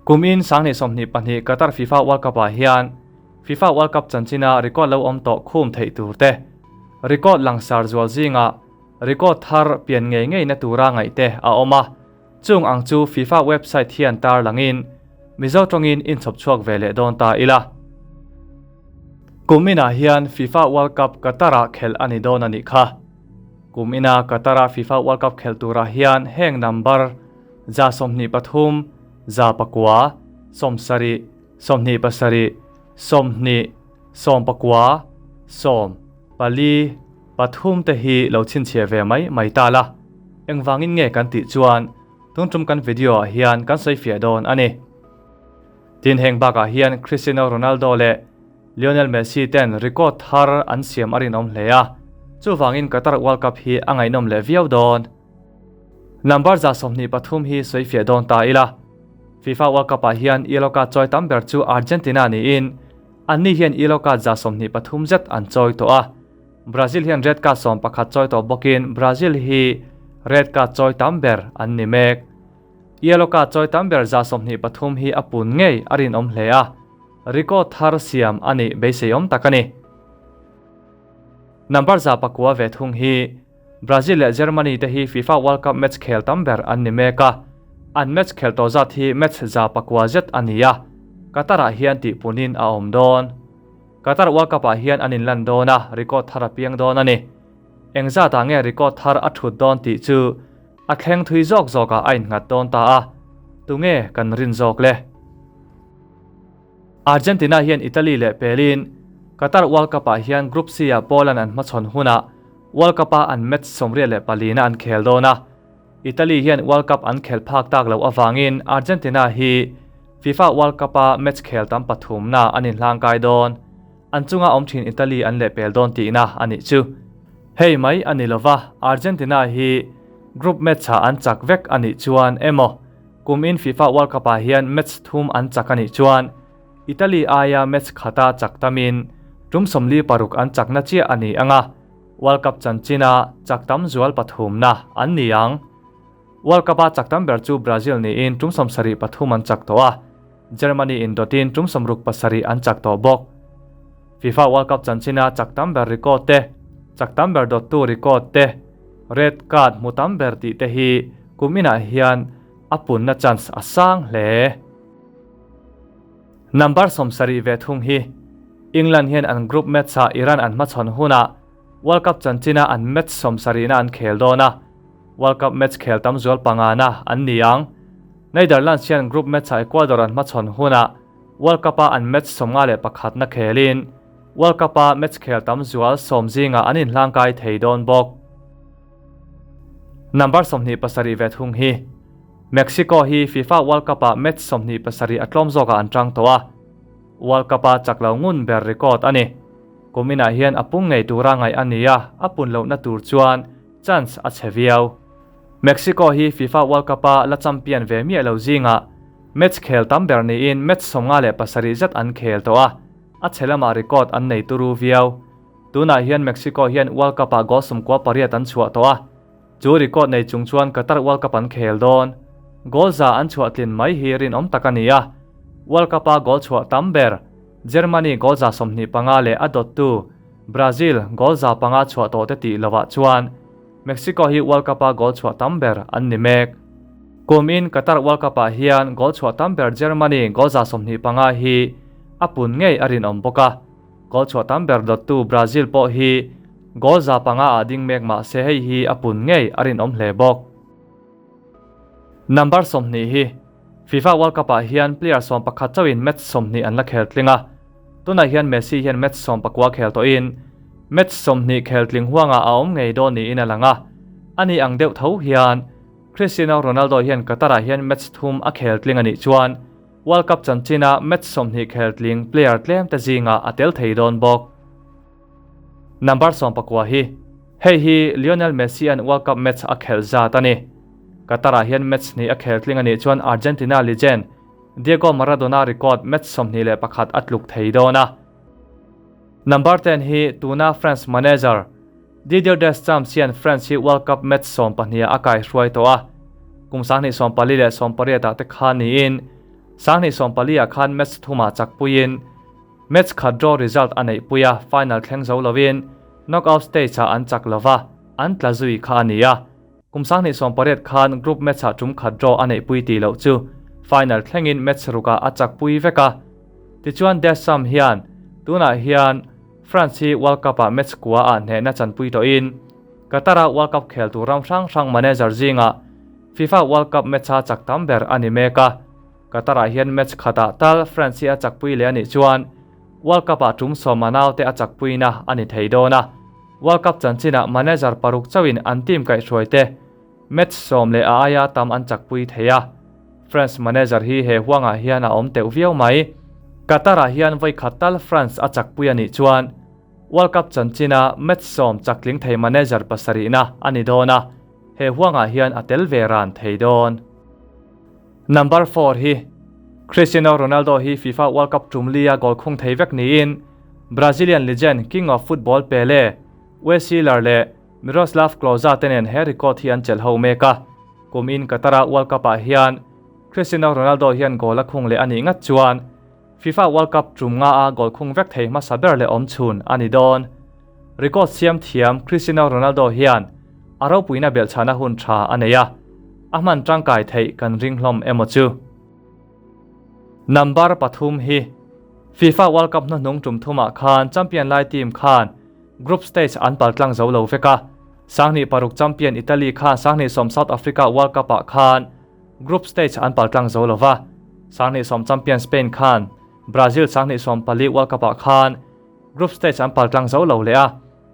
Kumin 2022 Qatar FIFA World Cup-ah hian FIFA World Cup chanchina record lo awm tawh khum theih tur te, record langsar zual zingah record thar pian ngei ngeina tura ngaih te a awm a, chung ang chu FIFA website hian tar langin Mizo tawngin inchhawp chhuak ve leh dawn ta ila. Kuminah hian FIFA World Cup Qatar-ah khelh a ni dawn a nih kha. Kumina Qatar-a FIFA World Cup khelh turah hian heng number 23, 9, 70, 27, 20, 19, 10, 4, 3 te hi lo chhinchhiah ve mai mai ta la. Engvangin nge kan tih chuan tun tum kan video ah hian kan sawi fiah dawn a ni. Tin heng bakah hian Cristiano Ronaldo leh Lionel Messi ten record thar an siam a rinawm hle a, chuvangin Qatar World Cup hi a ngaihnawm leh viau dawn. Number 23 hi sawi fiah dawn ta ila. FIFA World Cup ah hian yellow card chawi tam ber chu Argentina niin anni hian yellow card 23 zet an chawi tawh a. Brazil hian red card 11 chawi tawh bawkin Brazil hi red card chawi tam ber an ni mek. Yellow card chawi tam ber 23 hi a pun ngei a rinawm hle a, record thar siam a nih beiseiawm tak a ni. Number 9 ve thung hi Brazil leh Germany te hi FIFA World Cup match khel tam ber an ni mek a, an match khel tawh zat hi match 9 zet a ni a, Qatar-ah hian tihpunin a awm dawn. Qatar World Cup-ah hian an inlan dawn a, record thar a piang dawn a ni. Engzatah nge record thar a thut dawn tih chu a thleng thui zawk zawkah a innghat dawn ta a, tunge kan rin zawk le? Argentina hian Italy leh pelin Qatar World Cup-ah hian Group C-ah Poland an hmachhawn hunah World Cup-a an match 24 na an khel dawn a. Italy hian World Cup an khel phak tak loh avangin Argentina hi FIFA World Cup-a match khel tam pathumna an inhlangkai dawn. An chunga awm thin Italy an lehpel dawn tihna a nih chu. Hei mai a ni lova, Argentina hi group match-ah an chak vek a nih chuan emaw, kumin FIFA World Cup-ah hian match thum an chak a nih chuan Italy aia match khata chak tamin tum 46 an chakna chiah a ni ang a, World Cup chanchina chak tam zual pathumna an ni ang. World Cup-a chak tam ber chu Brazil niin tum 73 an chak tawh a, Germany in dawtin tum 67 an chak tawh bawk. FIFA World Cup chanchina chak tam ber record te, chak tam ber dawttu record te, red card hmu tam ber tih te hi kum inah hian a punna chance a sang hle. Number 70 ve thung hi England hian an group match-ah Iran an hmachhawn hunah World Cup chanchina an match 70 na an khel dawn a, World Cup match khel tam zual pangana an ni ang. Netherlands hian group match-ah Ecuador an hmachhawn hunah World Cup-a an match 51 na khelin World Cup-a match khel tam zual 10 zingah an inhlangkai thei dawn bawk. Number 27 ve thung hi Mexico hi FIFA World Cup-ah match 27 a tlawm zawkah an tang tawh a, World Cup-a chak lo ngun ber record a ni. Kuminah hian a pung ngei tura ngaih a ni a, a pun lohna tur chuan chance a chhe viau. Mexico hi FIFA World Cup-a la champion ve miah lo zingah match khel tam ber niin match 57 zet an khel tawh a, a chhe lamah record an nei turu viau. Tunah hian Mexico hian World Cup-ah goal 18 an chhuah tawh a, chu record nei chung chuan Qatar World Cup an khel dawn. Goal za an chhuah tlin mai hi rinawm tak a ni a, World Cup-a goal chhuah tam ber Germany goal 25 leh a dawttu Brazil goal 5 chhuah tawh te tih lovah chuan Mexico hi World Cup-a goal chhuah tam ber an ni mek. Kumin Qatar World Cup-ah hian goal chhuah tam ber Germany goal 25 hi a pun ngei a rinawm bawk a, goal chhuah tam ber dawttu Brazil pawh hi goal 5 ah ding mek mah se hei hi a pun ngei a rinawm hle bawk. Number 20 hi FIFA World Cup-ah hian player 11 chauhin match 20 an la khel tling a, tunah hian Messi hian match 19 khel tawhin match 20 khel tling huangah a awm ngei dawn niin a lang a, ani ang deuh tho hian Cristiano Ronaldo hian Qatar-ah hian match thum a khel tling a nih chuan World Cup chanchina match 20 khel tling player tlem te zingah a tel thei dawn bawk. Number 19 hi hei hi Lionel Messi an World Cup match a khel zat a ni. Qatar-ah hian match hnih a khel tling a nih chuan Argentina legend Diego Maradona record match 21 a tluk thei dawn a. Number 10 hi tuna France manager Didier Deschamps hian France hi World Cup match 12 a kai hruai tawh a, kum 2024 leh 28 ah te kha niin. 2014 ah khan match thumah chakpuiin match khat draw result a neihpui a, final thleng zo lovin knockout stage ah an chak lova, an tla zui kha a ni a. Kum 2018 khan group match ah tum khat draw a neihpui tih loh chu final thlengin match rukah a chakpui vek a. Tichuan Deschamps hian tunah hian France hi World Cup ah match kua ah hnehna chanpui tawhin Qatar a World Cup khel tur ram hrang hrang manager zingah FIFA World Cup match a chak tam ber a ni mek a. Qatar ah hian match khatah tal France hi a chakpui leh a nih chuan World Cup ah tum sawma naute a chakpuina a ni thei dawn a. World Cup chanchinah manager paruk chauhin an team kaihhruai te match sawm leh a aia tam an chakpui thei a. France manager hi he huangah hian a awm teuh viau mai. Qatar ah hian vawi khat tal France a chakpui a nih chuan World Cup chanchina match sawm chakling thei manager pasarihna a ni dawn a, he huangah hian a tel ve ran thei dawn. Number four hi Cristiano Ronaldo hi FIFA World Cup tum lia goal khung thei vek niin Brazilian legend King of Football Pele, Wesley leh Miroslav Klose te nen he record hi an chelh ho mek a. Kum in Qatar-a World Cup-ah hian Cristiano Ronaldo hian goal a khung leh a nih ngat chuan FIFA World Cup tum nga a goal khung vek thei hmasa ber leh awm chhun a ni dawn. Record siam thiam Cristiano Ronaldo hian a ropuina belhchhahna hun tha a nei a, a hman tangkai theih kan ring hlawm emaw chu. Number pathum hi FIFA World Cup hnuhnung tum thumah khan champion lai team khan group stage an paltlang zo lo vek a, 2006 champion Italy khan 2010 South Africa World Cup ah khan Group stage an paltlang zo lo va, 2010 champion Spain khan Brazil 2014 World Cup ah khan group stage an paltlang zo lo leh a,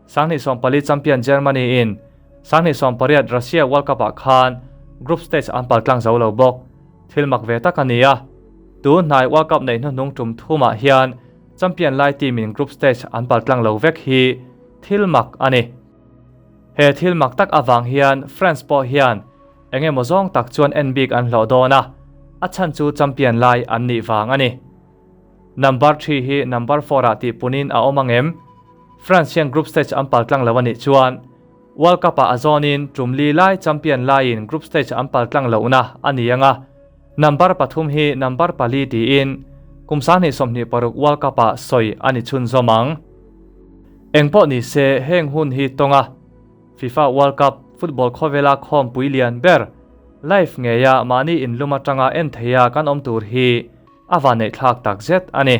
2014 champion Germany in 2018 Russia World Cup ah khan group stage an paltlang zo lo bawk. Thil mak ve tak a ni a, tun hnai World Cup neih hnuhnung tum thumah hian champion lai team in group stage an paltlang lo vek hi thil mak a ni. He thil mak tak avang hian France pawh hian Eng emaw zawng tak chuan en bik an hlawh dawn a, a chhan chu champion lai an nih vang a ni. Number three hi number four ah tih punin a awm ang em? France hian group stage an pal tlang lo a nih chuan World Cup ah a zawnin tum li lai champion laiin group stage an pal tlang lohna a ni ang a, number pathum hi number pali tiin kum 2026 World Cup ah sawi a ni chhunzawm ang. Engpawh ni se heng hun hi tawnga FIFA World Cup football khawvela khawmpui lian ber live ngeia mahni inlum atanga en theia kan awm tur hi a vanneihthlak takzet a ni.